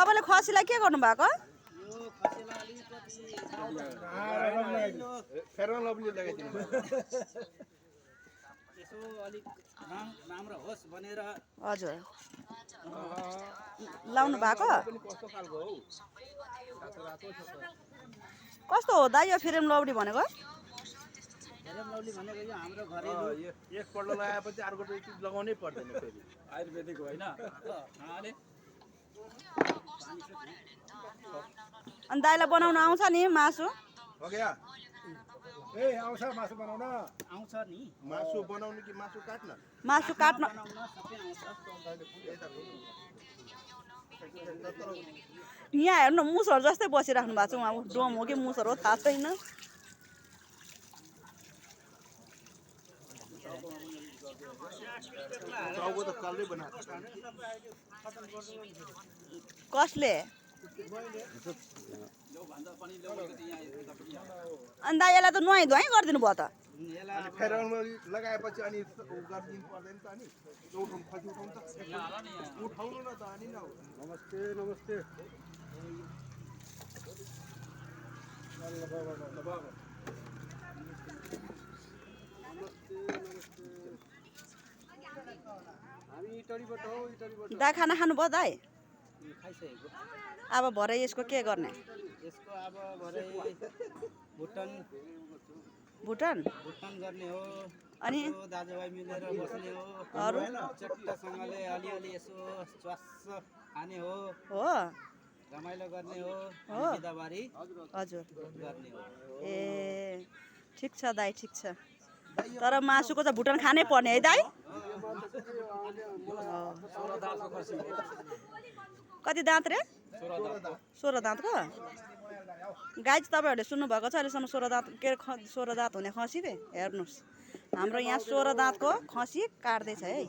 तपाईले खसीलाई के गर्नु भएको? फेरन लभली लगाइदिनु यसो अलिक राम्रो होस् भनेर हजुर लाउनु भएको? कस्तो खालको हौ कस्तो हो दाइ यो फ्रेम लौडी भनेको? फेरन लभली भनेको यो हाम्रो घरेलु एकपल्ट लगाएपछि अर्कोचोटि लगाउनै पर्दैन फेरि आयुर्वेदिक होइन अनि दाइलाई बनाउन आउँछ नि मासु? हो क्या ए आउँछ मासु बनाउन आउँछ नि मासु बनाउनु कि मासु काट्न मासु काट्न बनाउन सबै आउँछ यहाँ हेर्नु मुसहरू जस्तै बसिराख्नु भएको छ उहाँ डोम हो कि मुसर हो थाहा छैन। टाउको त कालै बनाएको कसले? अनि दाइ यसलाई त नुहाइ धुवाइ गरिदिनु भयो त? अनि फेरन लगाएपछि अनि गरिदिनु पर्दैन त अनि उठाउनु खसी उठाउनु त उठाउनु न त अनि न नमस्ते नमस्ते हामी इटरीबाट हो इटरीबाट दाइ खाना खानुभयो दाइ? खाइसकेको अब भरे यसको के गर्ने? यसको अब भरे भुटन भुटन गर्ने हो अनि यसो दाजुभाइ मिलेर बस्ने हो अरू चट्टसँगले अलिअलि यसो स्वास खाने हो हो रमाइलो गर्ने हो हो। बिदाबारी हजुर गर्ने हो ए ठिक छ दाइ ठिक छ तर मासुको त भुटन खानै पर्ने है दाइ? कति दाँत रे? 16 दाँतको गाई चाहिँ तपाईँहरूले सुन्नुभएको छ अहिलेसम्म 16 दाँत के 16 दाँत हुने खसी रे हेर्नुहोस् हाम्रो यहाँ 16 दाँतको खसी काट्दैछ है।